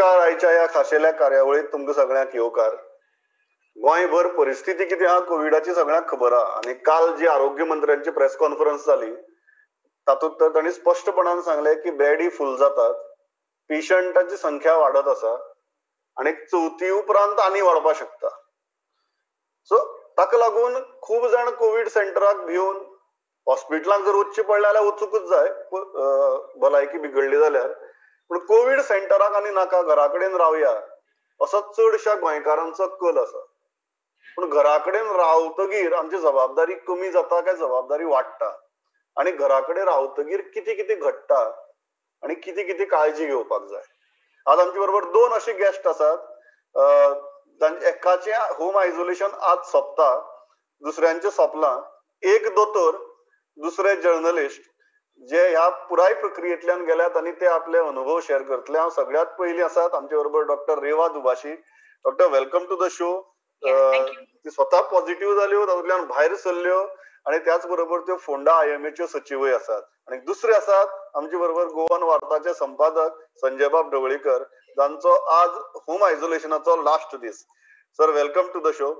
नमस्कार. आयच्या ह्या खाशेल्या कार्यावळीत तुमकां सगळ्यांक येवकार. गोंयभर परिस्थिती कितें आहा कोविडाची सगळ्यांक खबर आहा आनी काल जी आरोग्य मंत्र्यांची प्रेस कॉन्फरन्स जाली तातूंत तर तांणी स्पश्टपणान सांगलें की बेडी फूल जातात, पेशंटांची संख्या वाडत आसा आनी चवथी उपरांत आनी वाडपाक शकता. सो ताका लागून खूब जाण कोवीड सेंटराक भिवन हॉस्पिटलांक जर वचचें पडलें जाल्यार वचूंकच जाय, भलायकी बिगडली जाल्यार, पूण कोवीड सेंटराक आनी नाका, घरा कडेन रावया असो चडश्या गोंयकारांचो कल आसा. पूण घरा कडेन रावतगीर आमची जबाबदारी कमी जाता काय जबाबदारी वाडटा, आनी घरा कडेन रावतगीर कितें कितें घडटा आनी कितें कितें काळजी घेवपाक जाय. आज आमचे बरोबर दोन अशे गेस्ट आसात, एकाचें होम आयसोलेशन आज सोंपता, दुसऱ्यांचें सोंपलां. एक दोतोर, दुसरे जर्नलिस्ट जे ह्या पुराय प्रक्रियेंतल्यान गेल्यात आनी ते आपले अनुभव शेअर करतले. हांव सगळ्यांत पयलीं आसात आमचे बरोबर doctor Reva Dubhashi. Doctor, welcome to the show. ती स्वता पॉझिटिव्ह जाल्यो, तातूंतल्यान भायर सरल्यो आनी त्याच बरोबर त्यो फोंडा आयएमएच्यो सचिवूय आसात. आनी दुसरे आसात आमचे बरोबर गोवन वार्ताचे संपादक संजयबाब ढवळीकर, जांचो आज होम आयसोलेशनाचो लास्ट दीस. Sir, welcome to the show.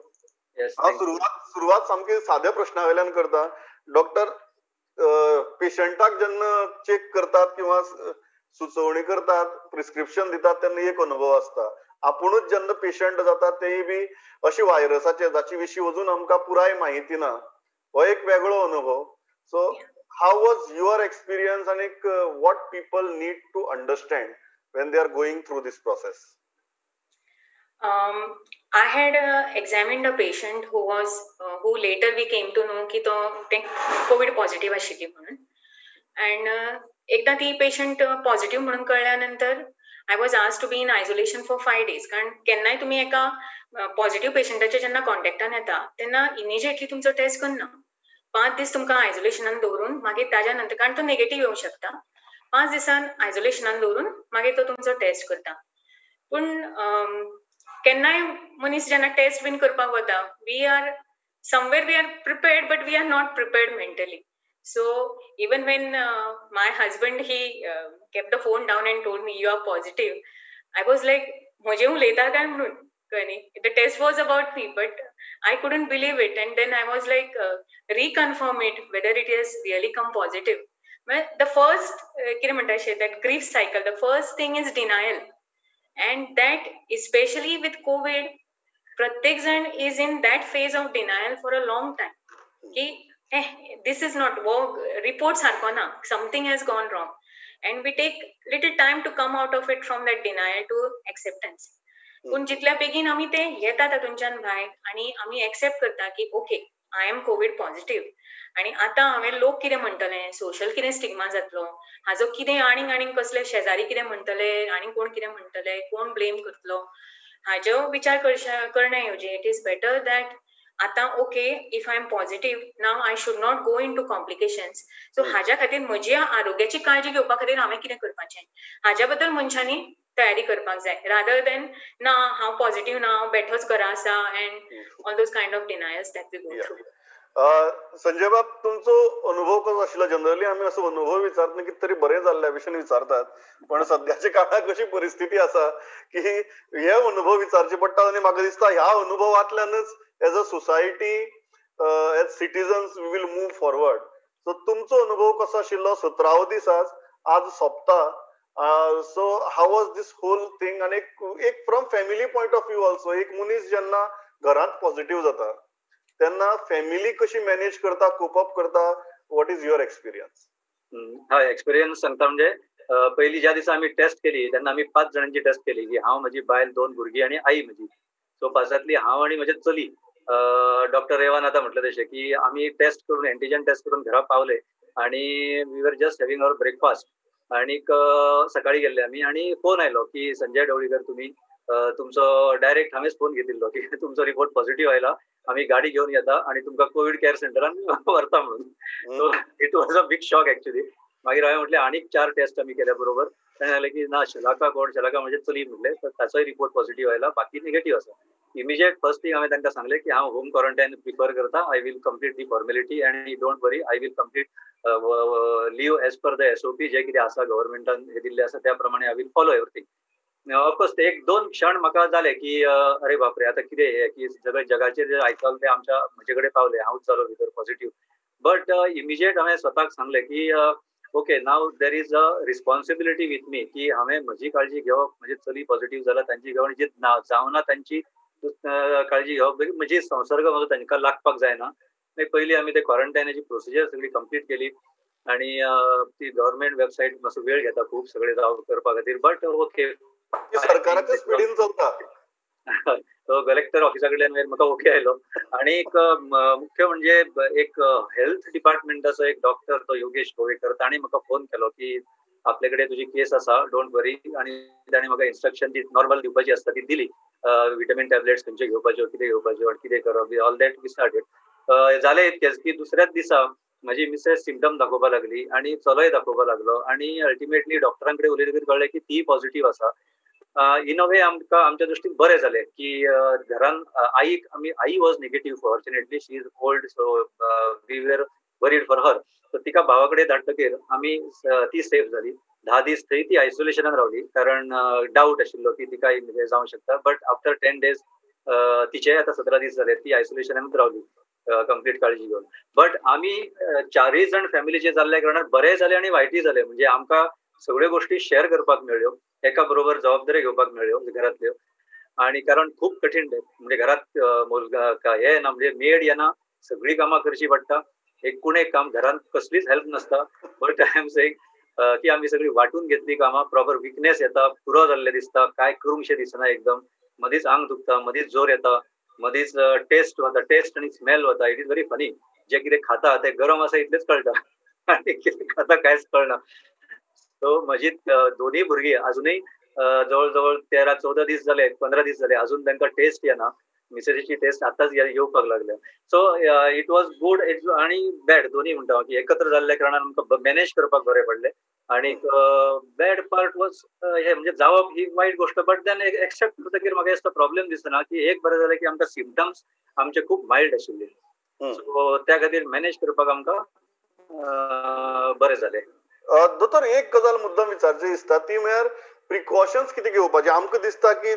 हांव सुरवात सामकी साद्या प्रश्ना वयल्यान करता. डॉक्टर, पेशंटाक जेन्ना चेक करतात किंवा सुचोवणी करतात, प्रिस्क्रिप्शन दितात, तेन्ना एक अनुभव आसता. आपुणूच जेन्ना पेशंट जाता तेय बी अशी व्हायरसाचे जाचे विशीं अजून आमकां पुराय म्हायती ना, हो एक वेगळो अनुभव. So how was your experience आनी what people need to understand when they are going through this process? I had examined a patient who was who later we came to know की तो ते कोविड पॉझिटिव्ह आशिल्ली म्हणून. And एकदा ती patient positive म्हणून कळ्ळ्या नंतर I was asked to be in isolation for 5 days. कारण केन्नाय तुमी एका पॉझिटिव्ह पेशंटाच्या जेन्ना कॉन्टॅक्टान येता तेन्ना इमिजिएटली तुमचो टेस्ट करना. 5 दीस तुमकां आयसोलेशनान दवरून मागीर ताज्या नंतर, कारण तो नेगेटिव्ह येवंक शकता, 5 दिसान आयसोलेशनान दवरून मागीर तो तुमचो टेस्ट करता. पूण केन्नाय मनीस जेन्ना टेस्ट बीन करपाक वता, we are somewhere we are prepared but we are not prepared mentally. So even when my husband he kept the phone down and told me you are positive, I was like म्हजें उलयता काय म्हणून, कळ्ळें न्ही. The test was about me but I couldn't believe it. And then I was like reconfirm it whether it is really come positive. The first कितें म्हणटा अशें, that grief cycle, the first thing is denial. And that especially with COVID, प्रत्येक जण is in that phase of denial for a long time की this is not work, report सारको ना, something has gone wrong. And we take little time to come out of it from that denial to acceptance. पूण जितल्या बेगीन आमी ते येता तातूंच्यान भायर आनी आमी एक्सेप्ट करता की okay, I am COVID positive आनी आतां हांवें लोक कितें म्हणटले, सोशल कितें स्टिग्मा जातलो, हाजो कितें आनीक आनीक कसले शेजारी कितें म्हणटले, आनी कोण कितें म्हणटले, कोण ब्लेम करतलो, हाजो विचार करण्या ऐवजी it is better that आतां okay, if I am positive now I should not go into complications. So हाज्या खातीर म्हज्या आरोग्याची काळजी घेवपा खातीर हांवें कितें करपाचें हाज्या बद्दल मनशांनी तयारी करपाक जाय, रादर देन ना हांव पॉझिटिव्ह ना, हांव बेठोच घरा आसा and all those kind of denials that we go through. Sanjay बाब, तुमचो अनुभव कसो आशिल्लो? जनरली आमी असो अनुभव विचारतना कितें तरी बरें जाल्ल्या भशेन विचारतात, पण सद्याच्या काळाक अशी परिस्थिती आसा की हे अनुभव विचारचे पडटात आनी म्हाका दिसता ह्या अनुभवांतल्यानच as a society, as citizens we will move forward. So तुमचो अनुभव कसो आशिल्लो? 17 दीस आज सोंपता. So how was this whole thing? आनी एक from family point of view also, एक मनीस जेन्ना घरांत पॉझिटिव्ह जाता तेन्ना फॅमिली कशी मॅनेज करता, कोप अप करता, what is your experience? हय, एक्सपिरियन्स सांगता म्हणजे पयली ज्या दिसा आमी टेस्ट केली तेन्ना आमी 5 जाणांची टेस्ट केली, की हांव, म्हजी बायल, 2 भुरगीं आनी आई म्हजी. सो 5तांतली हांव आनी म्हजें चली, डॉक्टर रेवान आतां म्हटलें तशें की आमी टेस्ट करून, एंटीजन टेस्ट करून घरा पावले आनी we were just having our breakfast. आनीक सकाळी गेल्ले आमी आनी फोन आयलो की संजय ढवळीकर तुमी, तुमचो डायरेक्ट हांवेंच फोन घेतिल्लो की तुमचो रिपोर्ट पॉझिटिव्ह आयला, आमी गाडी घेवन येता आनी तुमकां कोवीड केअर सेंटरान व्हरता म्हणून. So it was a big shock actually. मागीर हांवें म्हटलें आनीक 4 टेस्ट आमी केल्या बरोबर, ताणें सांगलें की ना, शलाका कोण, शलाका म्हणजे चली म्हटलें, तर ताचोय रिपोर्ट पॉझिटिव्ह आयला, बाकी निगेटीव आसा. इमिजिएट फर्स्ट थिंग हांवें तांकां सांगलें की हांव होम क्वॉरंटायन प्रिफर करता, I will complete the formality and don't worry, I will complete leave as per the SOP, जे कितें आसा गव्हर्मेंटान हे दिल्लें आसा त्या प्रमाणे I will follow everything. Of course एक दोन क्षण म्हाका जाले की अरे बापरे आतां कितें हें की सगळे जगाचेर जे आयकल ते आमच्या म्हजे कडेन पावले, हांवूच जालो भितर पॉझिटिव्ह. बट इमिजिएट हांवें स्वताक सांगलें की okay now there is a responsibility with me की हांवें म्हजी काळजी घेवप, म्हजी चली पॉझिटिव्ह जाला तांची घेवप आनी जी जावना तांची काळजी घेवप, म्हजी संसर्ग म्हजो तांकां लागपाक जायना. मागीर पयलीं आमी ते क्वॉरंटायनाची प्रोसिजर सगळी कंप्लीट केली आनी ती गव्हर्मेंट वेबसायट मातसो वेळ घेता खूब सगळे करपा खातीर, बट ओके सरकाराच्या स्पिडीन चलता. कलेक्टर ऑफिसा कडल्यान म्हाका ओके आयलो. आनी एक मुख्य म्हणजे एक हेल्थ डिपार्टमेंटाचो एक डॉक्टर तो योगेश गोवेकर, ताणें म्हाका फोन केलो की आपले कडेन तुजी केस आसा, don't वरी. आनी ताणें म्हाका इन्स्ट्रक्शन जी नॉर्मल दिवपाची आसता ती दिली, विटामीन टॅबलेट्स खंयचे घेवपाच्यो, कितें घेवपाच्यो आनी कितें करप, ऑल that we started. जालें इतकेंच की दुसऱ्याच दिसा म्हजी मिसेस सिमटम दाखोवपाक लागली आनी चलोय दाखोवपाक लागलो आनी अल्टिमेटली डॉक्टरां कडेन उलयतकीर कळ्ळें की ती पॉझिटिव्ह आसा. इन अ वे आमकां आमच्या दृश्टीन बरें जालें की घरान आईक आमी, आई was negative fortunately, she is old so we were worried for her. So तिका भावा कडेन धाडटकीर आमी ती सेफ जाली. 10 दीस थंय ती आयसोलेशनान रावली कारण डावट आशिल्लो की तिका हें जावंक शकता. बट आफ्टर 10 डेज तिचे आतां 17 दीस जाले ती आयसोलेशनानूच रावली कंप्लीट काळजी घेवन. बट आमी चारूय जाण फॅमिलीचे जाल्ल्या कारणान बरें जालें आनी वायटूय जालें, म्हणजे आमकां सगळ्यो गोश्टी शेअर करपाक मेळ्ळ्यो, एका बरोबर जबाबदारी घेवपाक मेळ्ळ्यो घरांतल्यो. आनी कारण खूब कठीण म्हणजे घरात मुलगा हे ना म्हणजे मेड येना, सगळीं कामां करची पडटा, एकूण एक काम घरांत कसलीच हेल्प नासता. बट I am saying की आमी सगळी वांटून घेतली कामां, प्रॉपर विकनेस येता, पुरो जाल्लें दिसता, काय करूंकशें दिसना एकदम, मदींच आंग दुखता, मदींच जोर येता, मदींच टेस्ट वता, टेस्ट आनी स्मेल वता. It is very funny, जे कितें खाता तें गरम आसा इतलेंच कळटा आनी कितें खाता कांयच कळना. सो म्हजी दोनूय भुरगीं अजुनूय जवळ जवळ 13-14 दीस जाले, 15 दीस जाले, अजून तांकां टेस्ट येना. मिसेसीची टेस्ट आतांच येवपाक लागल्या. सो it was good आनी बॅड दोनूय म्हणटा की एकत्र जाल्ल्या कारणान आमकां मॅनेज करपाक बरें पडलें. आनी बॅड पार्ट वॉज हे म्हणजे जावप ही वायट गोश्ट, बट then accept करतकीर म्हाका दिसता प्रॉब्लेम दिसना की एक बरें जालें की आमकां सिमटम्स आमचे खूब मायल्ड आशिल्ले, सो त्या खातीर मॅनेज करपाक आमकां बरें जालें. दोतोर एक गजाल मुद्दम विचारची दिसता ती म्हळ्यार प्रिकॉशन्स कितें घेवपाचे. आमकां दिसता की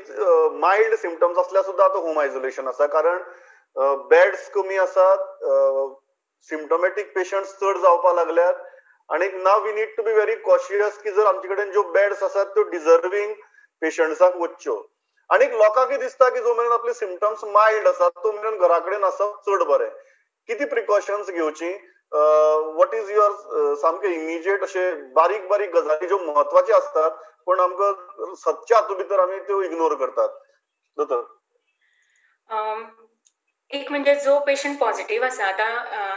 मायल्ड सिमटम्स आसल्यार सुद्दां आतां होम आयसोलेशन आसा, कारण बेड्स कमी आसात, सिमटोमॅटीक पेशंट्स चड जावपाक लागल्यात आनी now we need to be very cautious की जर आमचे कडेन ज्यो बेड्स आसात त्यो डिजर्वींग पेशंट्साक वचच्यो. आनी लोकांकय दिसता की जो मेरेन आपले सिमटम्स मायल्ड आसात तो मेरेन घरा कडेन आसप चड बरें. कितें प्रिकॉशन्स घेवची, what is your सामके इमिजिएट अशे बारीक बारीक गजाली ज्यो म्हत्वाच्यो आसतात पण आमकां सदच्या हातूंत भितर आमी त्यो इग्नोर करतात? दोतोर एक म्हणजे जो पेशंट पॉझिटिव्ह आसा, आतां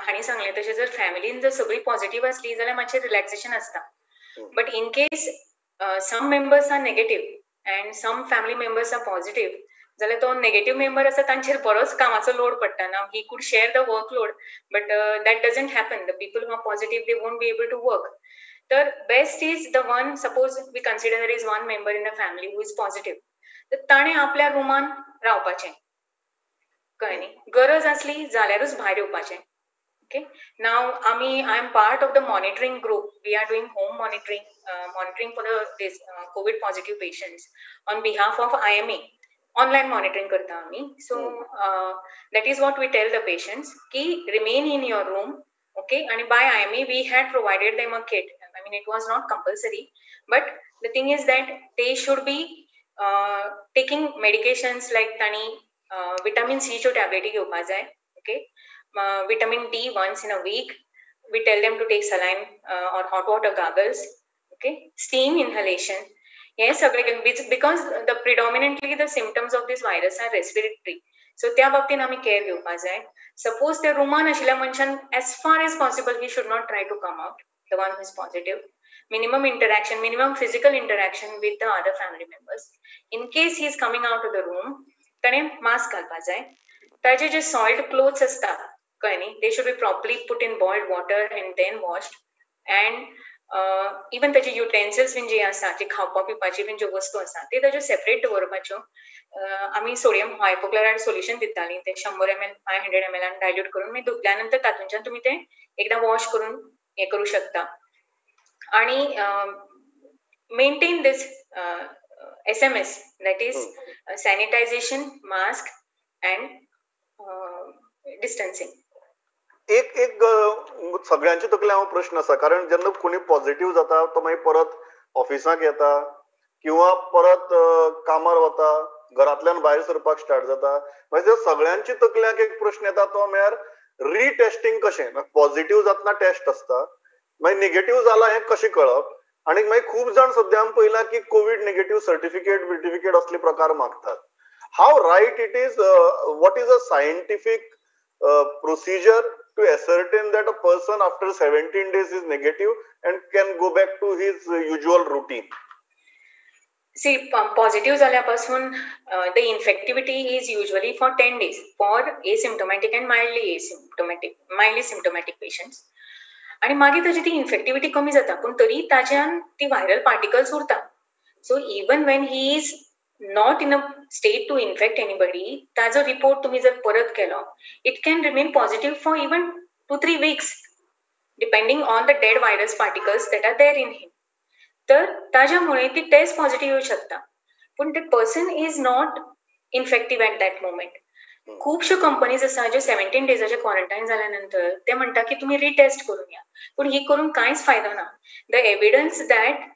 हांणी सांगलें तशें जर फॅमिलीन जर सगळीं पॉझिटिव्ह आसली जाल्यार मातशें रिलॅक्सेशन आसता. But in case some members are negative and some family members are positive जाल्यार तो नेगेटिव्ह मेंबर आसा तांचेर बरोच कामाचो लोड पडटा. ना he could share the work load but that doesn't happen. The people who are positive they won't be able to work. तर best is the one, suppose we consider there is one member in the family who is positive, तर ताणें आपल्या रुमान रावपाचें, कळ्ळें न्ही, गरज आसली जाल्यारूच भायर येवपाचें. ओके, नाव आमी I am part of the monitoring group. We are doing home monitoring, monitoring for the COVID positive patients on behalf of IMA. Online monitoring करता आमी. So that is what we tell the patients की remain in your room. Okay, आणि by IMA we had provided them a kit. I mean it was not compulsory, but the thing is that they should be taking medications like तांणी vitamin सीच्यो टॅबलेटी घेवपाक जाय. Okay, vitamin D once in a week. We tell them to take saline or hot water gargles. Okay, steam inhalation. हे सगळे because the predominantly the symptoms of this virus are respiratory, so त्या बाबतीन आमी care घेवपाक जाय. Suppose त्या रुमान आशिल्ल्या मनशान as far as possible he should not try to come out, the one who is positive. Minimum interaction, minimum physical interaction with the other family members. In case he is coming out of the room ताणें mask घालपाक जाय. ताजे जे salt clothes आसता, कळ्ळें न्ही, they should be properly put in boiled water and then washed. And even ताजे utensils बीन जी आसा, जी खावपा पिवपाची बीन ज्यो वस्तू आसा ते ताज्यो सेपरेट दवरपाच्यो. आमी सोडियम हायपोक्लोरायड सोल्युशन दितालीं, ते 100 ml 500 ml dilute करून मागीर धुतल्या नंतर तातूंच्यान तुमी ते एकदां वॉश करून हें करूं शकता. आणि maintain this SMS, that is sanitization, mask and distancing. एक एक सगळ्यांचे तकले हांव प्रश्न आसा, कारण जेन्ना कोणी पॉझिटिव्ह जाता तो मागीर परत ऑफिसाक येता किंवा परत कामार वता, घरांतल्यान भायर सरपाक स्टार्ट जाता. मागीर सगळ्यांची तकल्यांक एक प्रश्न येता तो म्हळ्यार रिटेस्टिंग कशें? पॉझिटिव्ह जातना टेस्ट आसता, मागीर निगेटिव्ह जाला हें कशें कळप? आनी मागीर खूब जाण सद्या आमी पळयलां की कोवीड निगेटिव्ह सर्टिफिकेट बिर्टिफिकेट असले प्रकार मागतात. How right it is, what is a scientific procedure to ascertain that a person after 17 days is negative and can go back to his usual routine? See, positive जाल्यापासून the infectivity is usually for 10 days for asymptomatic and mildly symptomatic patients. आणि मागीर ताजी ती infectivity कमी जाता, पूण तरी ताज्यान ती viral particles उरता. So even when he is not in a state to infect anybody, ताजो रिपोर्ट तुम्ही जर परत केलो, it can remain positive for even 2-3 weeks depending on the dead virus particles that are there in him. तर ताज्यामुळे ती taste positive येऊ शकता, पूण the person is not infective at that moment. खुबश्यो कंपनीज आसा ज्यो 17 डेजाचे क्वॉरंटायन जाल्या नंतर ते म्हणटा की तुमी रिटेस्ट करून या, पूण ही करून कांयच फायदो ना. The evidence that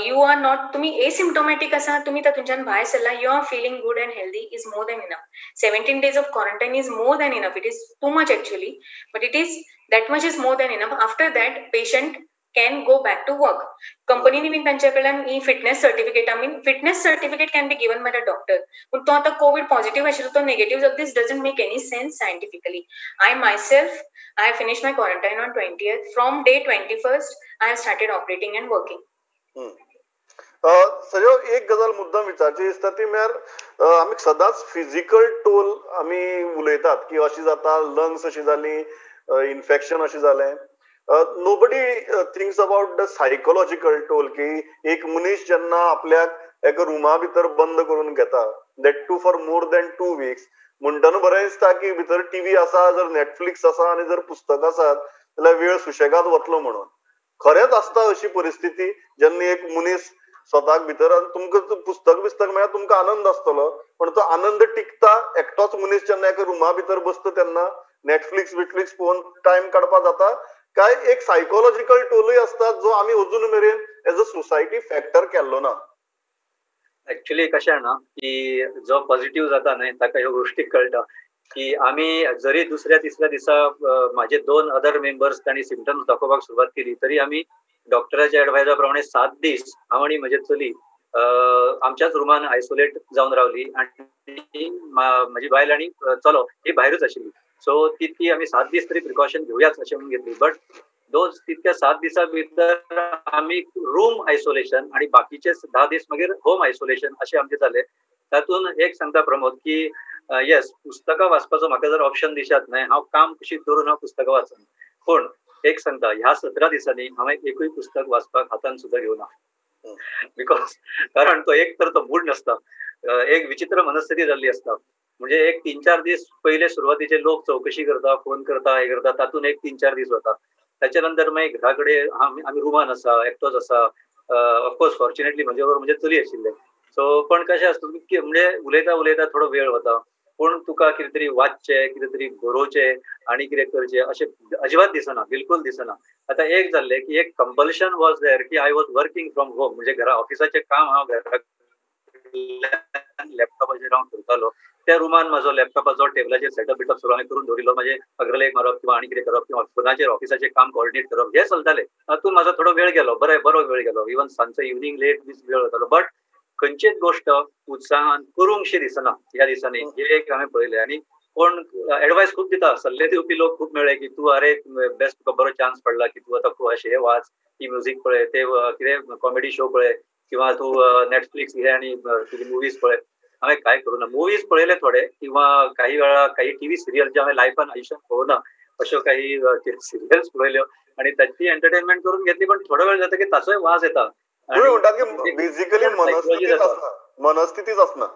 you are not, तुम्ही एसिम्टोमॅटिक आसा, तुम्ही तातूंच्यान भायर सरला, you are feeling good and healthy is more than enough. 17 days of quarantine is more than enough. It is too much actually, but it is that much is more than enough. After that patient can go back to work. कंपनीनी बीन तांच्या कडल्यान ही fitness certificate, I mean fitness certificate can be given by the doctor, पूण तो आतां Covid positive आशिल्लो तो negative जालो, this doesn't make any sense scientifically. I myself, I have finish my quarantine on 20th. From day 21st I have started operating and working. सजो एक गजाल मुद्दाम विचारची दिसता ती म्हळ्यार आमी सदांच फिजिकल टोल आमी उलयतात की अशी जाता, लंग्स अशी जाली, इन्फेक्शन अशें जालें. Nobody thinks about the psychological toll की एक मनीस जेन्ना आपल्याक एका रुमा भितर बंद करून घेता, that too for more than 2 weeks, म्हणटना बरें दिसता की भितर टीव्ही आसा, जर नेटफ्लिक्स आसा आनी जर पुस्तक आसात जाल्यार वेळ सुशेगाद वतलो म्हणून. खरेंच आसता अशी परिस्थिती जेन्ना एक मनीस स्वताक भितर, तुमकां पुस्तक बिस्तक मेळ्ळ्यार तुमकां आनंद आसतलो, पण तो आनंद टिकता एकटोच मनीस जेन्ना एका रुमा भितर बसता तेन्ना नेटफ्लिक्स बिटफ्लिक्स पळोवन टायम काडपाक जाता. काय एक सायकोलॉजिकल टोलूय आसता जो आमी अजून मेरेन एज अ सोसायटी फॅक्टर केल्लो ना. एक्चुअली कशें ना की जो पॉझिटिव्ह जाता न्हय ताका ह्यो गोश्टी कळटा की आमी जरी दुसऱ्या तिसऱ्या दिसा माझे 2 अदर मेंबर्स तांणी सिमटम्स दाखोवपाक सुरवात केली तरी आमी डॉक्टराच्या एडवायजा प्रमाणे 7 दीस हांव आनी म्हजे चली आमच्याच रुमान आयसोलेट जावन रावली आनी म्हजी बायल आनी चलो ही भायरूच आशिल्ली. सो तितकी आमी 7 दीस तरी प्रिकॉशन घेवयाच अशें म्हणून घेतली. बट those तितक्या 7 दिसां भितर आमी रूम आयसोलेशन आनी बाकीचे 10 दीस मागीर होम आयसोलेशन अशें आमचें जालें. तातूंत एक सांगता प्रमोद की येस, पुस्तकां वाचपाचो म्हाका जर ऑप्शन दिशात न्हय, हांव काम कुशीक दवरून हांव पुस्तकां वाचन, पूण एक सांगता ह्या 17 दिसांनी हांवें एकूय पुस्तक वाचपाक हातान सुद्दां घेवना. Because कारण तो एक तर तो मूड नासता, एक विचित्र मनस्थिती जाल्ली आसता. म्हणजे एक 3-4 दीस पयले सुरवातीचे लोक चौकशी करता, फोन करता, हे करता, तातूंत एक 3-4 दीस वता. त्याच्या नंतर मागीर घरा कडेन आमी रुमान आसा, एकटोच आसा. ऑफकोर्स फॉर्च्युनेटली म्हजे बरोबर म्हणजे चली आशिल्लें. सो पण कशें आसता की म्हणजे उलयता उलयता थोडो वेळ वता, पूण तुका कितें तरी वाचचें, कितें तरी बरोवचें आनी कितें करचें अशें अजिबात दिसना, बिलकुल दिसना. आतां एक जाल्लें की एक कंपल्शन वॉज there की I was working from home, म्हणजे घरा ऑफिसाचें काम हांव घरा लॅपटॉपाचेर हांव करतालो. त्या रुमान म्हाजो लॅपटॉपाचो टेबलाचेर सेटअप बिटअप सगळो हांवें करून दवरिल्लो. म्हाजे अग्रलेख मारप किंवा आनी कितें करप किंवा फोनाचेर ऑफिसाचें काम कॉर्डिनेट करप हें चलतालें. तातूंत म्हाजो थोडो वेळ गेलो, बरो वेळ गेलो, इवन सांजचो इवनींग लेट दीस वेळ वतालो. बट खंयचीच गोश्ट उत्साहान करूंकशी दिसना ह्या दिसांनी, हे एक हांवें पळयलें. आनी कोण एडवायस खूब दिता, सल्ले दिवपी लोक खूब मेळ्ळे की तूं अरे बेस्ट, तुका बरो चान्स पडला की तूं आतां खूब अशें हें वाच, ही म्युजीक पळय, ते कितें कॉमेडी शो पळय किंवा तूं नेटफ्लिक्स घे आनी तुजी मुवीज पळय. हांवें काय करूं ना, मुवीज पळयले थोडे किंवा काही वेळा काही टीव्ही सिरियल जे हांवें लायफान आयुष्यात पळोवना अश्यो काही सिरियल्स पळयल्यो आनी ताची एंटरटेनमेंट करून घेतली. पण थोडो वेळ जाता की ताचोय वास येता. म्हणटात की बेसिकली मनस्थितीच आसना, मनस्थितीच आसना.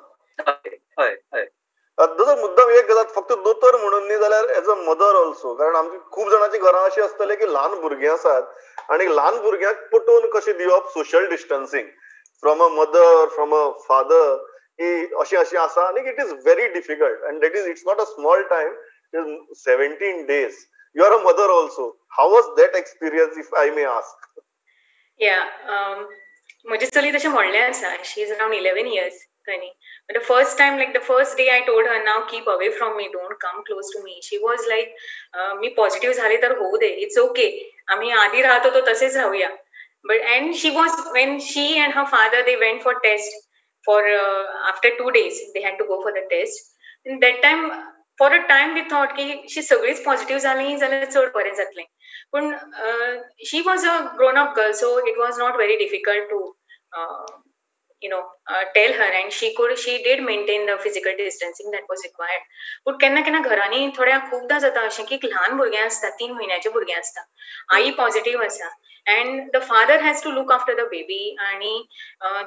हय हय, दोतोर मुद्दाम एक गजाल फक्त दोतोर म्हणून न्ही जाल्यार एज अ मदर ऑल्सो, कारण आमची खूब जाणांची घरां अशी आसतली की ल्हान भुरगीं आसात आनी ल्हान भुरग्यांक पटोवन कशें दिवप social distancing, from a mother, from a father की अशें अशें आसा आनी it is very difficult and that is, it's not a small time, it is 17 days. You are a mother also, how was that experience if I may ask? Yeah, म्हजी चली तशें व्हडलें आसा, she is around 11 years. But the first time, like the first day I told her, now keep away from me, don't come close to me. She was like, me positive झाले तर होऊ दे, it's okay, आम्ही आधी राहत होतो तसेच राहूया. But and she was, when she and her father, they went for test for after 2 days they had to go for the test. In that time, for a time we thought की she सगळीच positive झाली जाल्यार चड बरें जातलें. पूण she was a grown up girl, so it was not very difficult to you know tell her, and she did maintain the physical distancing that was required. पूण केन्ना केन्ना घरांनी थोड्या खूपदां जाता अशें की ल्हान भुरगें आसता, 3 म्हयन्याचें भुरगें आसता, आई पॉझिटिव्ह आसा and the father has to look after the baby, आनी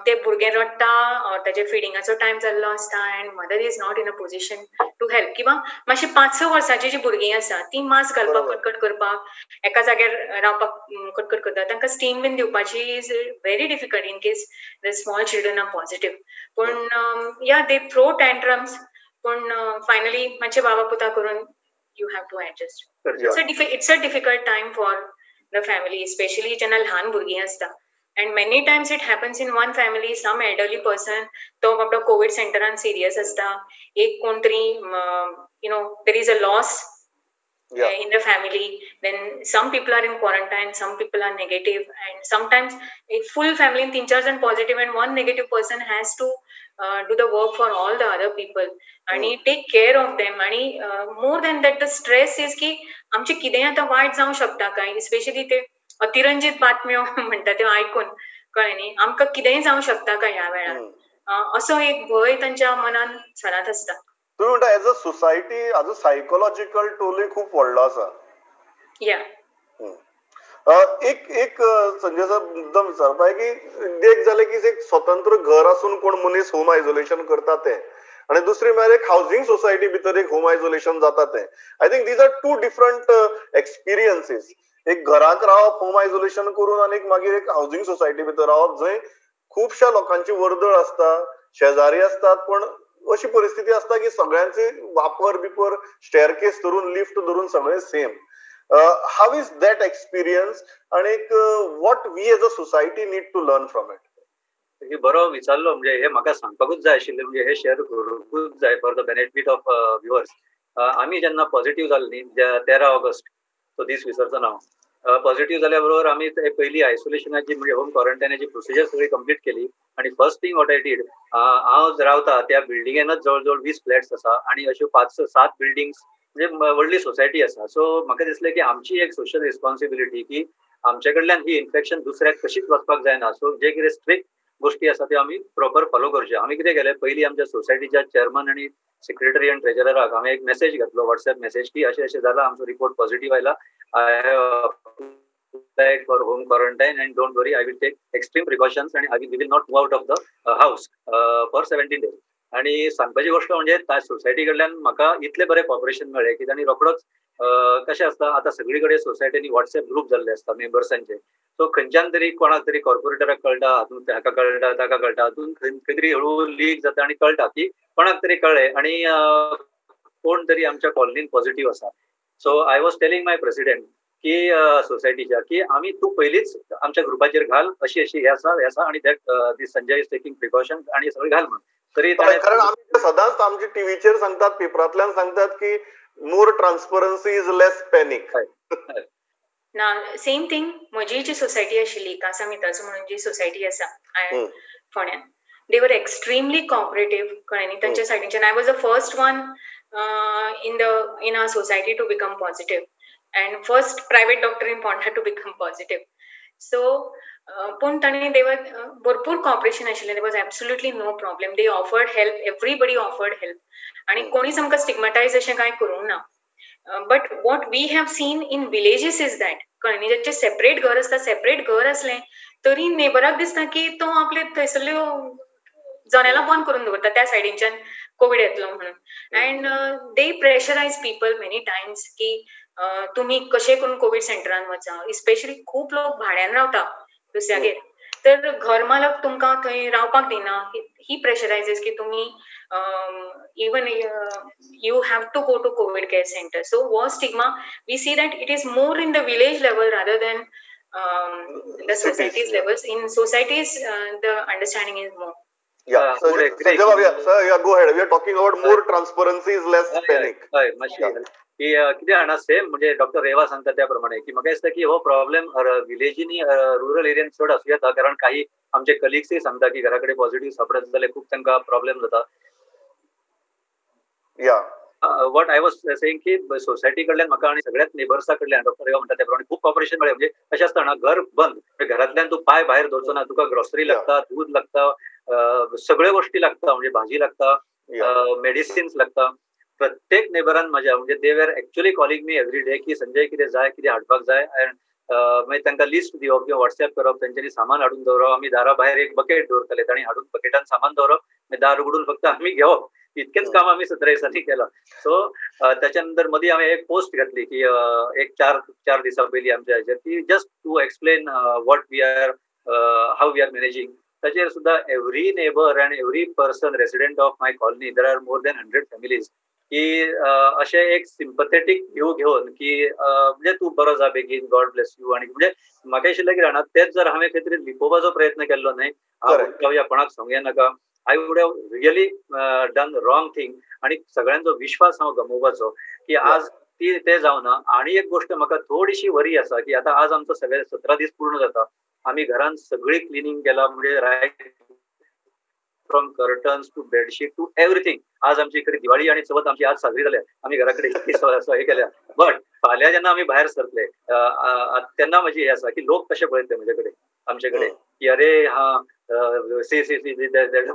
ते भुरगें रडटा or ताजे फिडिंगाचो टायम जाल्लो आसता and mother is not in a position to help. किंवा मातशें 5-6 वर्सांची जी भुरगीं आसा ती मास्क घालपाक कटकट करपाक, एका जाग्यार रावपाक कटकट करता, तांकां स्टीम बीन दिवपाची is very difficult in case the small children are positive. पूण या दे थ्रो टँट्रम्स, पूण फायनली मातशे बाबा पुता करून you have to adjust. It's a difficult time for the family, especially जेन्ना ल्हान भुरगीं आसता. And many times it happens in one family, some elderly person तो बाबडो कोवीड सेंटरान सिरियस आसता, एक कोण तरी you know there is a loss in the family, then some people are in quarantine, some people are negative, and sometimes a full family in 3-4 जण positive and 1 negative person has to do the work for all the other people आणि take care of them. आणि more than that the stress is की आमचे कितेंय आतां वायट जावंक शकता काय, स्पेशली ते अतिरंजीत बातम्यो म्हणटा त्यो आयकून कळ्ळें न्ही, आमकां कितेंय जावंक शकता काय ह्या वेळार, असो एक भंय तांच्या मनान सदांच आसता. तुम्ही म्हणता एज अ सोसायटी हाजो सायकोलॉजिकल टोलूय खूप व्हडलो आसा. या एक एक संजय साहेब मुद्दम विचारपा की एक जालें की एक स्वतंत्र घर आसून कोण मनीस होम आयसोलेशन करता तें, आनी दुसरी म्हळ्यार एक हावजींग सोसायटी भितर एक होम आयसोलेशन जाता तें. I think these are two different experiences. एक घराक रावप होम आयसोलेशन करून आनी मागीर एक हावजींग सोसायटी भितर रावप जंय खुबश्या लोकांची वर्दळ आसता, शेजारी आसतात, पण अशी परिस्थिती आसता की सगळ्यांचे वापर बिपर स्टेअरकेस धरून लिफ्ट धरून सगळे same. How is that experience आनी what we as a society need to learn from it? हे बरो विचारलो, म्हणजे हे म्हाका सांगपाकूच जाय आशिल्लें, म्हणजे हे शेअर करूंकूच जाय for the benefit of viewers. आमी जेन्ना पॉझिटिव्ह जाले न्ही 13 ऑगस्ट, तो दीस विसरचो ना हांव, पॉझिटिव्ह जाल्या बरोबर आमी पयली आयसोलेशनाची म्हणजे होम क्वॉरंटायनाची प्रोसिजर सगळी कंप्लीट केली. आनी first thing what I did, हांव रावता त्या बिल्डिंगेनच जवळ जवळ 20 फ्लॅट्स आसा आनी अश्यो 5-7 बिल्डिंग्स, म्हणजे व्हडली सोसायटी आसा. सो म्हाका दिसलें की आमची एक सोशल रिस्पॉन्सिबिलिटी की आमचे कडल्यान ही इन्फेक्शन दुसऱ्याक कशीच वचपाक जायना. सो जे कितें स्ट्रिक्ट गोष्टी आसा त्यो आमी प्रॉपर फॉलो करच्यो. आमी कितें केलें, पयलीं आमच्या सोसायटीच्या चेअरमन आनी सेक्रेटरी आनी ट्रेजरराक हांवें एक मेसेज घातलो, वॉट्सएप मेसेज, की अशें अशें जालां, आमचो रिपोर्ट पॉझिटिव्ह आयला, I have applied for home quarantine and don't worry, I will take extreme precautions and I will not move out of the house for 17 days. आनी सांगपाची गोष्ट म्हणजे त्या सोसायटी कडल्यान म्हाका इतलें बरें कॉपरेशन मेळ्ळें की तांणी रोखडोच, कशें आसता आतां सगळी कडेन सोसायटींनी वॉट्सएप ग्रूप जाल्ले आसता मेंबर्सांचे, सो खंयच्यान तरी कोणाक तरी कॉर्पोरेटराक कळटा, हातूंत हाका कळटा, ताका कळटा, हातूंत खंय तरी हळू लीक जाता आनी कळटा की कोणाक तरी कळ्ळें आनी कोण तरी आमच्या कॉलनीन पॉझिटिव्ह आसा. So I was telling my president की सोसायटीच्या की आमी तूं पयलींच आमच्या ग्रुपाचेर घाल अशी अशी हे आसा हे आसा आनी that this Sanjay is taking precaution आनी सगळें घाल म्हणून. तरी कारण आमी सदांच आमच्या टीव्हीचेर सांगतात, पेपरांतल्यान सांगतात की more transparency is less panic. ना, सेम थिंग म्हजी जी सोसायटी आशिल्ली कासा मिताचो म्हणून जी सोसायटी आसा फोंड्यान, दे वर एक्स्ट्रीमली कॉपरेटीव, कळ्ळें न्ही, तांच्या सायडीच्यान I was the first one in our society to become positive and first private doctor in Ponda to become positive. So पूण तांणी देवर भरपूर कॉपरेशन आशिल्लें, there was absolutely no problem, they offered help, everybody offered help आनी कोणीच आमकां स्टिग्मटायज अशें कांय करूंक ना. But what we have seen in villages is that, कळ्ळें न्ही, ज्याचें सेपरेट घर आसता, सेपरेट घर आसलें तरी नेबराक दिसता की तो आपले थंयसरल्यो जनेलां बंद करून दवरता त्या सायडीनच्यान कोवीड येतलो म्हणून. And they pressurise people many times की तुमी कशें करून कोवीड सेंटरान वचा. स्पेशली खूब लोक भाड्यान रावता दुसऱ्यागेर, तर घर मालक तुमकां थंय रावपाक दिना. ही प्रेशरायजीस की तुमी even you have to go to COVID care centre. So हो stigma we see that it is more in the village level rather than the societies levels. In societies the understanding is more. Yeah, so sir, yeah, go ahead. We are talking about more transparency is less panic. हय, मातशी की कितें जाणा, same म्हणजे doctor Reva सांगता त्या प्रमाणे की म्हाका दिसता की हो प्रॉब्लेम विलेजीनी, रुरल एरियान चड आसूं येता, कारण काही आमचे कलिग्सय सांगता की घरा कडेन पॉझिटिव्ह सापडत जाल्यार खूब तांकां प्रॉब्लेम जाता. Yeah, what I was saying की सोसायटी कडल्यान म्हाका आनी सगळ्याच नेबर्सा कडल्यान डॉक्टर रेवा म्हणटा त्या प्रमाणे खूब कॉपरेशन मेळ्ळें. म्हणजे अशें आसता ना, घर बंद, घरांतल्यान तूं पांय भायर दवरचो ना, तुका ग्रॉसरी लागता, दूद लागता, सगळ्यो गोष्टी लागता, म्हणजे भाजी लागता, मेडिसिन्स लागता. प्रत्येक नेबरान म्हज्या म्हणजे they were actually calling me every day की संजय कितें जाय, कितें हाडपाक जाय, अँड मागीर तांकां लिस्ट दिवप किंवा व्हॉट्सॅप करप, तेंच्यांनी सामान हाडून दवरप. आमी दारा भायर एक बकेट दवरताले, तांणी हाडून बकेटान सामान दवरप, मागीर दार उगडून फक्त आमी घेवप, इतकेंच काम आमी 17 दिसांनी केलां. सो त्याच्या नंतर मदीं हांवें एक पोस्ट घातली की एक चार दिसां पयलीं आमच्या हेजेर की just to explain what we are, how we are managing. ताचेर सुद्दां every neighbour and every person resident of my colony, there are more than 100 families, की अशें एक सिम्पथेटीक व्यू घेवन की म्हणजे तूं बरो जा बेगीन, गॉड ब्लेस you. आनी म्हणजे म्हाका आशिल्लें की जाणा, तेच जर हांवें खंय तरी लिपोवपाचो प्रयत्न केल्लो न्हय, हांव कोणाक सांगया नाका, I would have really done wrong thing आनी सगळ्यांचो विश्वास हांव गमोवपाचो की आज ती ते जावना. आनी एक गोश्ट म्हाका थोडीशी वरी आसा की आतां आज आमचो सगळे 17 दीस पूर्ण जाता, आमी घरान सगळी क्लिनींग केला, म्हणजे right from curtains to bedsheet to everything. आज आमची खरी दिवाळी आणि चवथ आमची आज साजरी जाल्या, आमी घरा कडेन इतकी हे केल्या. बट फाल्यां जेन्ना आमी भायर सरतले तेन्ना म्हजी हे आसा की लोक कशे पळयतले म्हजे कडेन, आमचे कडेन की अरे हा C C C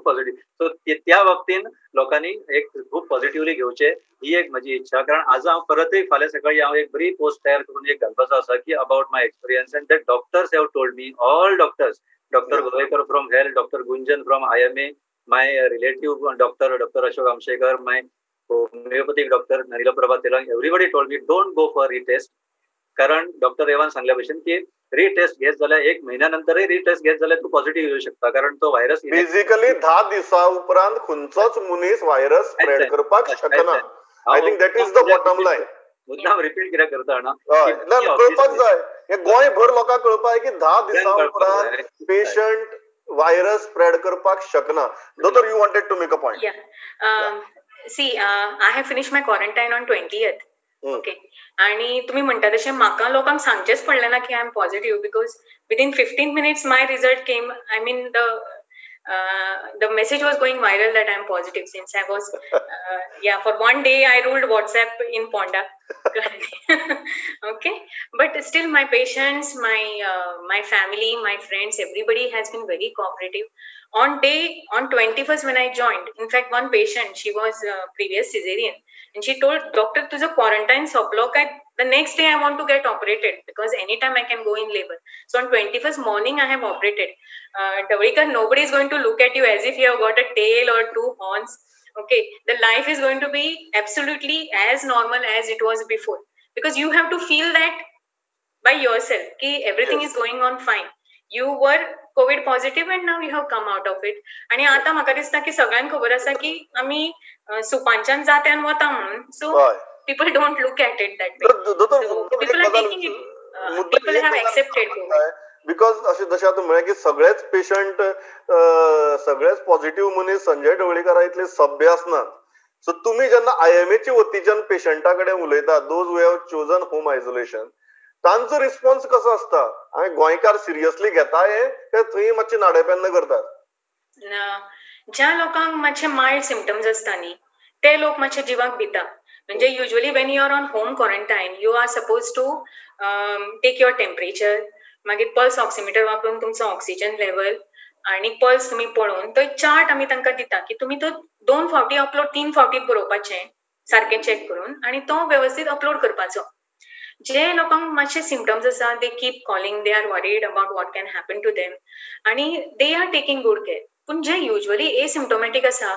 positive. So त्या बाबतीन लोकांनी एक खूब पॉझिटिव्हली घेवचे ही एक म्हजी इच्छा. कारण आज हांव परतय फाल्यां सकाळी हांव एक बरी पोस्ट तयार करून एक घालपाचो आसा की about my experience, and that doctors have told me, all doctors, doctor Govekar from health, doctor Gunjan from IMA, my relative doctor, doctor Ashok Amshekar, my homeopathic doctor Nilprabha Telang, everybody told me don't go for retest. कारण doctor रेवान सांगल्या भशेन की retest घेत जाल्यार एक म्हयन्या नंतरय retest घेत जाल्यार तूं पॉझिटिव्ह येवं शकता, कारण तो व्हायरस बेसिकली 10 दिसां उपरांत खंयचोच मनीस व्हायरस स्प्रेड करपाक शकना. I think that is the bottom line. मुद्दाम रिपीट कित्याक करता ना, कळपाक जाय, हे गोंयभर लोकांक कळपाक की 10 दिसां उपरांत पेशंट व्हायरस स्प्रेड करपाक शकना. दोतोर, you wanted to make a point. See, I have finish my quarantine on 20th. Okay, आणि तुम्ही म्हणता तशें म्हाका लोकांक सांगचेंच पडलें ना की I am positive, because within 15 minutes my result came. I mean the message was going viral that I am positive, since I was yeah, for one day I ruled WhatsApp in Ponda. Okay, but still my patients, my family, my friends, everybody has been very cooperative. On 21st when I joined, in fact one patient, she was previous cesarean, and she told doctor, तुझं quarantine सोंपलो काय the next day I want to get operated, because anytime I can go in labor. So on 21st morning I have operated. Dhavalikar, nobody is going to look at you as if you have got a tail or 2 horns. Okay, the life is going to be absolutely as normal as it was before, because you have to feel that by yourself ki everything is going on fine. You were COVID positive and now you have come out of it. आणि आता म्हाका दिसता की सगळ्यांक खबर आसा की आमी सुपांच्यान जात्यान वता म्हणून. So people don't look at it that way. So people are taking it, people have accepted COVID. Because अशें जशें आतां म्हळें की सगळेच पेशंट, सगळेच पॉझिटिव्ह मनीस संजय ढवळीकरा इतले सभ्य आसनात. सो तुमी जेन्ना आयएमएचे वतीच्यान पेशंटा कडेन उलयता, those who have chosen home isolation, तांचो रिस्पॉन्स कसो आसता? हांवें गोंयकार सिरियसली घेता हे काय थंय मातशे नाडेपेन्न करतात? ज्या लोकांक मातशे मायल्ड सिमटम्स आसता न्ही, ते लोक मातशे जिवाक भिता. म्हणजे usually when you are on home quarantine, you are suppose to take your temperature, मागीर पल्स ऑक्सिमिटर वापरून तुमचो ऑक्सिजन लेवल आणि पल्स तुमी पळोवन तो एक चार्ट आमी तांकां दिता की तुमी तो 2 फावटी अपलोड, 3 फावटी बरोवपाचें सारकें चॅक करून, आनी तो वेवस्थीत अपलोड करपाचो. जे लोकांक मातशे सिमटम्स आसा, they keep calling, they are worried about what can happen to them, आनी they are taking good care. पूण जे युजली एसिम्टोमॅटीक आसा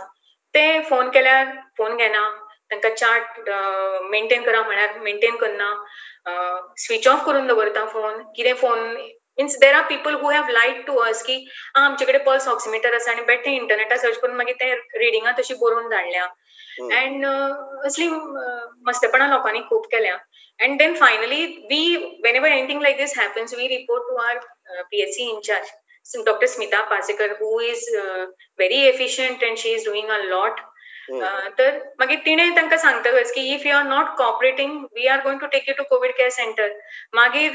ते फोन केल्यार फोन घेना, तांकां चार्ट मेंटेन करा म्हळ्यार मेंटेन करना, स्विच ऑफ करून दवरता फोन, कितें phone Means there are people who have lied to us की आमचे कडेन पल्स ऑक्सिमीटर आसा आनी बेठे इंटरनेटार सर्च करून मागीर ते रिडिंगां तशी बरोवन धाडल्या. अँड असली मस्तेपणां लोकांनी खूब केल्या. And then finally we whenever anything like this happens we report to our PHC incharge doctor Smita Pasekar, who is very efficient and she is doing a lot. तर मागीर तिणें तांकां सांगतकच की if you are not cooperating we are going to take you to COVID care centre. मागीर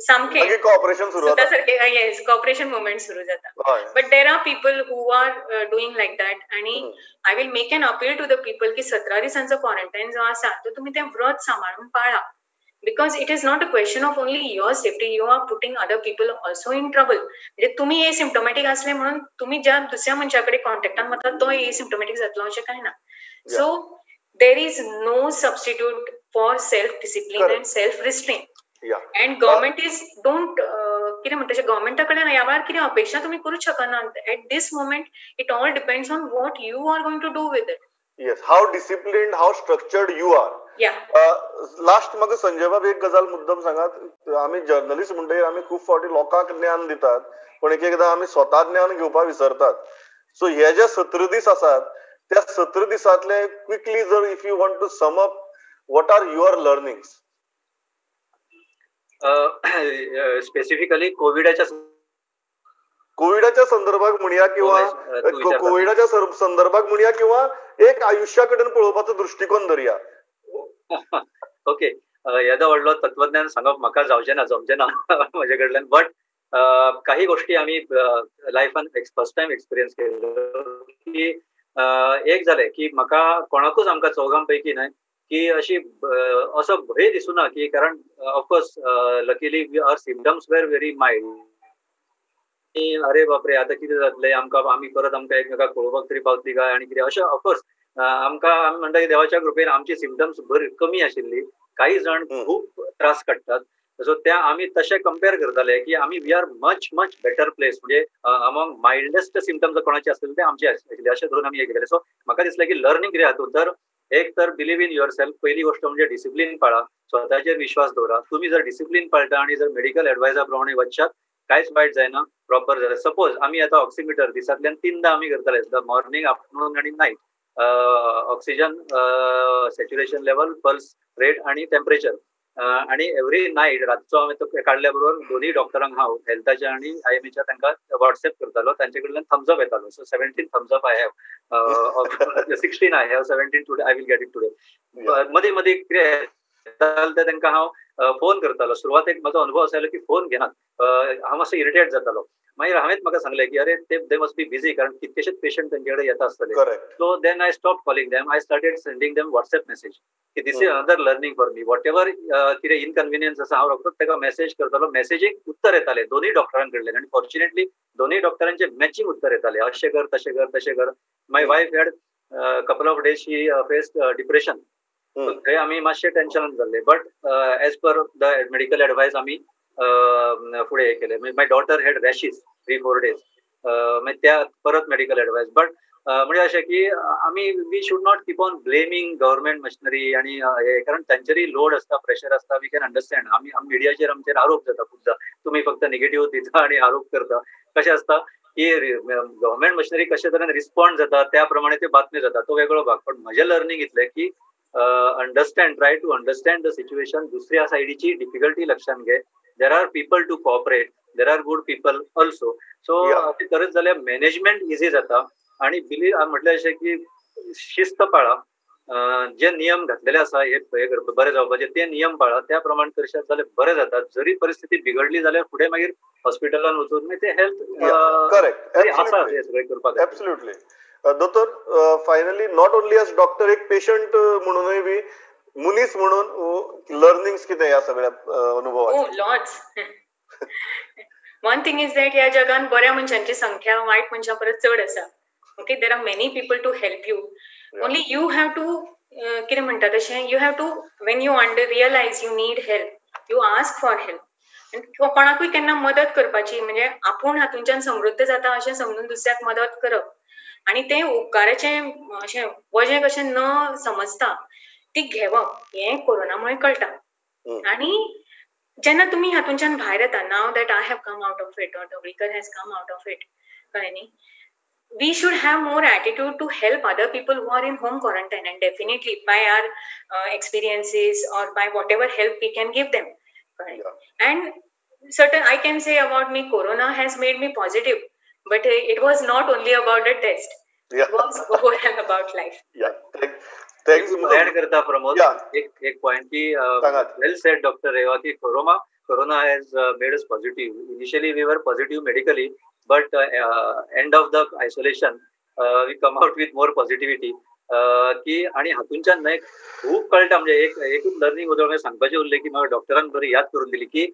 सामकें corporation सुरू जाता, येस, corporation movement सुरू जाता. But there are people who are doing like that. आनी I will make an appeal to the people की 17 दिसांचो quarantine जो आसा तो तुमी तें व्रत सांबाळून पाळा, because it is not a question of only your safety, you are putting other people also in trouble. म्हणजे तुम्ही एसिम्टोमॅटिक असले म्हणून तुम्ही ज्या दुसऱ्या मनशा कडेन कॉन्टॅक्टान वता तो एसिम्टोमॅटिक जातलो अशें कांय ना. So there is no substitute for self discipline and self restraint. And government is don't कितें म्हणटा तशें गव्हर्मेंटा कडल्यान ह्या वेळार कितें अपेक्षा तुमी करूच शकना. At this moment it all depends on what you are going to do with it. Yes, how disciplined, how structured you are. Last म्हाका संजय बाब एक गजाल मुद्दम सांगात. आमी जर्नलिस्ट म्हणटकीर आमी खूब फावटी लोकांक ज्ञान दितात, पण एक एकदां आमी स्वता ज्ञान घेवपाक विसरतात. सो हे जे 17 दीस आसात त्या 17 दिसांतले क्विकली जर if you want to sum up, what are your learnings? Specifically कोविडाच्या कोविडाच्या संदर्भात म्हणया किंवा कोविडाच्या संदर्भात म्हणया किंवा एक आयुष्या कडेन पळोवपाचो दृष्टिकोन धरया. ओके, येदो व्हडलो तत्वज्ञान सांगप म्हाका जावचें ना, जमचें ना म्हजे कडल्यान. बट काही गोष्टी आमी लायफान फर्स्ट टायम एक्सपिरियन्स केल्लो की एक जालें की म्हाका कोणाकूच आमकां चौगां पैकी न्हय की अशी असो भंय दिसुना की, कारण of course luckily our symptoms were very mild. अरे बापरे आतां कितें जातलें आमकां, आमी परत आमकां एकमेकाक पळोवपाक तरी पावतली काय आनी कितें अशें. ऑफकोर्स आमकां आमी म्हणटा की देवाच्या कृपेन आमची सिमटम्स बरी कमी आशिल्ली. काही जाण खूब त्रास काडटात, सो त्या आमी तशें कंपेर करताले की आमी we are much much better place, म्हणजे अमॉंग मायल्डेस्ट सिमटम्स कोणाचे आसले ते आमचे आशिल्ले अशें धरून आमी हे केले. सो म्हाका दिसलें की लर्निंग कितें हातूंत, तर एक तर बिलीव इन your self, पहिली गोष्ट म्हणजे डिसिप्लीन पाळा, स्वताचेर विश्वास दवरा. तुम्ही जर डिसिप्लीन पाळटा आणि जर मेडिकल ऍडवायझा प्रमाणे वचशात कांयच वायट जायना, प्रॉपर जालें. सपोज आमी आतां ऑक्सिमिटर दिसांतल्यान 3दा आमी करताले, मॉर्निंग, आफ्टरनून आनी night. Oxygen saturation level, pulse rate आनी टेम्परेचर. आणि एव्हरी नायट रातचो हांवें तो काडल्या बरोबर दोन्ही डॉक्टरांक हांव हेल्थाच्या आनी आयएमएच्या तांकां व्हॉट्सएप करतालो, तांचे कडल्यान थम्स अप येतालो. So 17 thumbs up I have, 16 I have, 17 today I will get it today. मदीं मदीं कितें जालें तांकां हांव फोन करतालो. सुरवातेक म्हजो अनुभव असो आयलो की फोन घेनात, हांव मातसो इरिटेट जातालो. मागीर हांवेंच म्हाका सांगलें की अरे ते they must be busy, कारण कितकेशेच पेशंट तांचे कडेन येता आसतले. So then I stop calling them, I started sending them WhatsApp message की this is another learning for me. Whatever कितें इनकन्विनियन्स आसा हांव रोखडोच ताका मेसेज करतालो. मेसेजीक उत्तर येताले दोनूय डॉक्टरां कडल्यान आनी फॉर्च्युनेटली दोनूय डॉक्टरांचे मॅचिंग उत्तर येताले, अशें कर, तशें कर, तशें कर. My wife had couple of days she faced depression, थंय आमी मातशें टेन्शनान जाल्ले. But as per the medical advice आमी फुडें हे केलें. My daughter had rashes 3-4 days, मागीर त्या परत मेडिकल एडवायस. बट म्हणजे अशें की आमी we should not keep on blaming government machinery आनी हे, कारण तांचेरय लोड आसता, प्रेशर आसता, we can understand. आमी मिडियाचेर आमचेर आरोप जाता खुबदां, तुमी फक्त निगेटीव दिता आनी आरोप करता. कशें आसता की गव्हर्मेंट मशिनरी कशे तरेन रिस्पॉन्ड जाता त्या प्रमाणे त्यो बातम्यो जाता, तो वेगळो भाग. पण म्हजें लर्निंग इतलें की understand, try to understand the situation. दुसऱ्या सायडीची डिफिकल्टी लक्षात घे. There are people to cooperate, there are good people also. So करत जाल्यार मॅनेजमेंट इझी जाता. आणि बिलीव म्हटलें अशें की शिस्त पाळा, जे नियम घातलेले आसा हे बरें जावपाचे ते नियम पाळा, त्या प्रमाणे करशात जाल्यार बरें जाता. जरी परिस्थिती बिगडली जाल्यार फुडें मागीर हॉस्पिटलान वचून मागीर ते हेल्थ आसा हे सगळें करपाक. एब्सोल्युटली दोतोर, finally not only as doctor, एक पेशंट म्हणूनय बी मनीस म्हणून लर्निंग्स कितें ह्या सगळ्या अनुभवाचे? Lots. One thing is that ह्या जगान बऱ्या मनशांची संख्या वायट मनशां परस चड आसा. Okay, there are many people to help you. Only you have to कितें म्हणटा तशें, you have to when you under realise you need help, you ask for help. कोणाकूय केन्ना मदत करपाची म्हणजे आपूण हातूंच्यान समृद्ध जाता अशें समजून दुसऱ्याक मदत करप आनी तें उपकाराचें अशें वजें कशें न समजता ती घेवप हें कोरोना मुळे कळटा. आनी जेन्ना तुमी हातूंच्यान भायर येता, now that I have come out of it or Dhavalikar has come out of it, कळ्ळें न्ही, we should have more attitude to help other people who are in home quarantine, and definitely by our experiences or by whatever help we can give them. And certain, I can say about me, corona has made me positive, but it was not only about the test. It was overall about life. Thanks. Add करता प्रमोद, एक point की वेल said doctor Reva की corona has made us positive. Initially we were positive medically, but end of the isolation we come out with more positivity. की आनी हातूंच्यान न्हय खूब कळटा, म्हणजे एकूच लर्निंग उदळ सांगपाचें उरलें की म्हाका डॉक्टरान बरी याद करून दिली की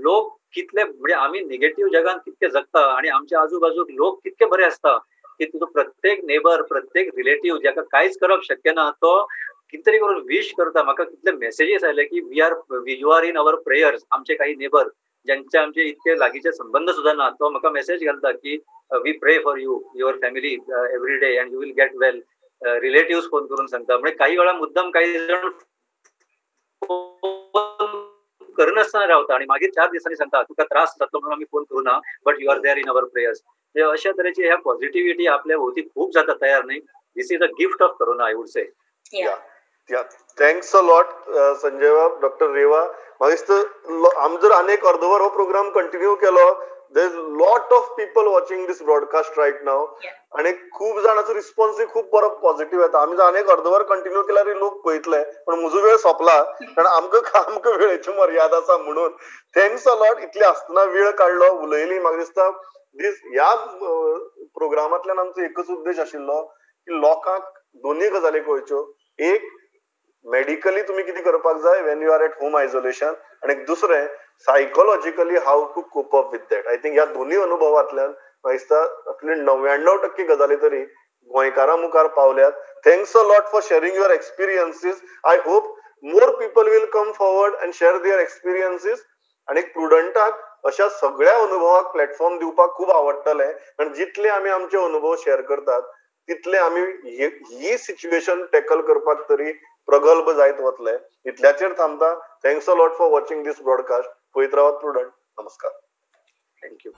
लोक कितले, म्हणजे आमी निगेटीव जगान कितके जगता आनी आमच्या आजूबाजूक लोक कितके बरे आसता की तुजो प्रत्येक नेबर, प्रत्येक रिलेटीव ज्याका कांयच करप शक्य ना तो कितें तरी करून विश करता. म्हाका कितले मेसेजीस आयले की you are in our prayers. आमचे काही नेबर ज्यांचे आमचे इतके लागींचे संबंध सुद्धा ना तो म्हाका मेसेज घालता की we pray for you, your family every day and you will get well. Relative phone करून सांगता. म्हणजे काही वेळा मुद्दम काही जण फोन करनासतना रावता आणि मागीर 4 दिसांनी सांगता तुका त्रास जातलो म्हणून आमी फोन करू ना, but you are there in our prayers. म्हणजे अशा तरेची ह्या पॉझिटिव्हिटी आपल्या भोवती खूप जाता तयार नाही. This is a gift of corona, I would say. Thanks a lot Sanjay बाब, डॉक्टर रेवा. म्हाका दिसता आमी जर आनी एक अर्दवर हो प्रोग्राम कंटिन्यू केलो, there is lot of people watching this broadcast right now, आणि खूब जाणांचो रिस्पॉन्स खूब बरो पॉझिटिव्ह येता. आमी जर आनी एक अर्दवर कंटिन्यू केल्यार लोक पळयतले, पण म्हजो वेळ सोंपला कारण आमकां वेळेची मर्यादा आसा. म्हणून thanks a lot, इतले आसतना वेळ काडलो, उलयली. म्हाका दिसता दीस ह्या प्रोग्रामांतल्यान आमचो एकच उद्देश आशिल्लो की लोकांक दोनूय गजाली कळच्यो. एक, मेडिकली तुमी कितें करपाक जाय when you are at home isolation, आनी दुसरें psychologically how to cope up with that. I think ह्या दोनूय अनुभवांतल्यान म्हाका दिसता 99% गजाली तरी गोंयकारां मुखार पावल्यात. Thanks a lot for sharing your experiences. I hope more people will come forward and share their experiences. आनी प्रुडंटाक अशा सगळ्या अनुभवाक प्लॅटफॉर्म दिवपाक खूब आवडटलें, कारण जितले आमी आमचे अनुभव शेअर करतात तितले आमी ही सिच्युएशन टॅकल करपाक तरी प्रगल्भ जायत वतले. इतल्याचेर थांबता. Thanks a lot for watching this broadcast. पळयत रावात प्रुडंट. नमस्कार. Thank you.